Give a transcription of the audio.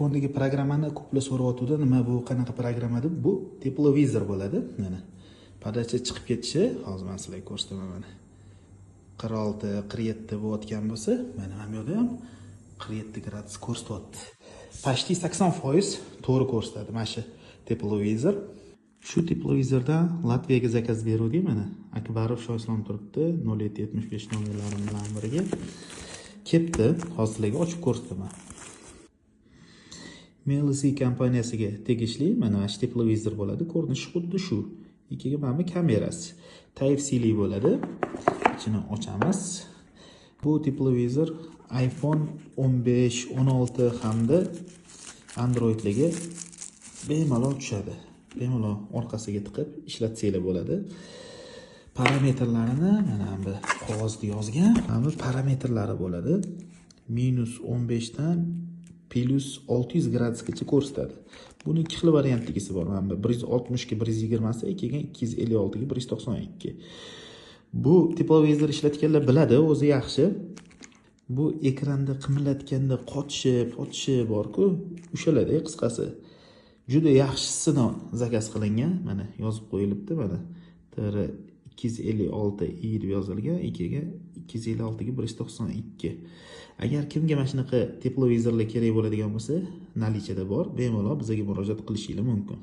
Telefondagi programmani ko'plar so'rayotgandi, nima bu, qanaqa programma deb. Bu teplovizor bo'ladi. Mana подача chiqib ketishi, hozir men sizlarga ko'rsataman mana. 46, 47 bo'layotgan bo'lsa, mana bu yerda ham 47 gradus ko'rsatyapti. Почти 80% to'g'ri ko'rsatadi mana shu teplovizor. Shu teplovizordan Latviyaga zakaz beruvdik mana. Akbarov Shoislom turibdi, 0775 nomerlarim bilan birga. Ketdi, hozir sizlarga ochib ko'rsataman. MLC kompaniyasiga tegishli mana shu teplovizor bo'ladi. Ko'rinishi xuddi shu. Ikkiga mana bu kamerasi. Type-C li bo'ladi. Ichini ochamiz. Bu teplovizor iPhone 15, 16 hamda Androidligi bemalol tushadi. Bemalol orqasiga tiqib ishlatsanglar bo'ladi. Parametrlarini mana bu qog'ozda yozgan. Mana bu parametrlari bo'ladi. Minus 15 dan plus 600 gradusgacha ko'rsatadi. Buni ikki xil variantligisi bor. Mana bu 160 ga 120 si, keyin 256 ga 192. Bu teplovizor ishlatganlar biladi, o'zi yaxshi. Bu ekranda qimillatganda qotishi, potishi bor-ku, o'shalarda qisqasi. Juda yaxshisini zakaz qilingan. Mana yozib qo'yilibdi, mana TR 256 i deb yozilgan, ikkiga 256 ga 192. Agar kimga mana shunaqa teplovizorlar kerak bo'ladigan bo'lsa, наличие da bor, bemalol bizga murojaat qilishingiz mumkin.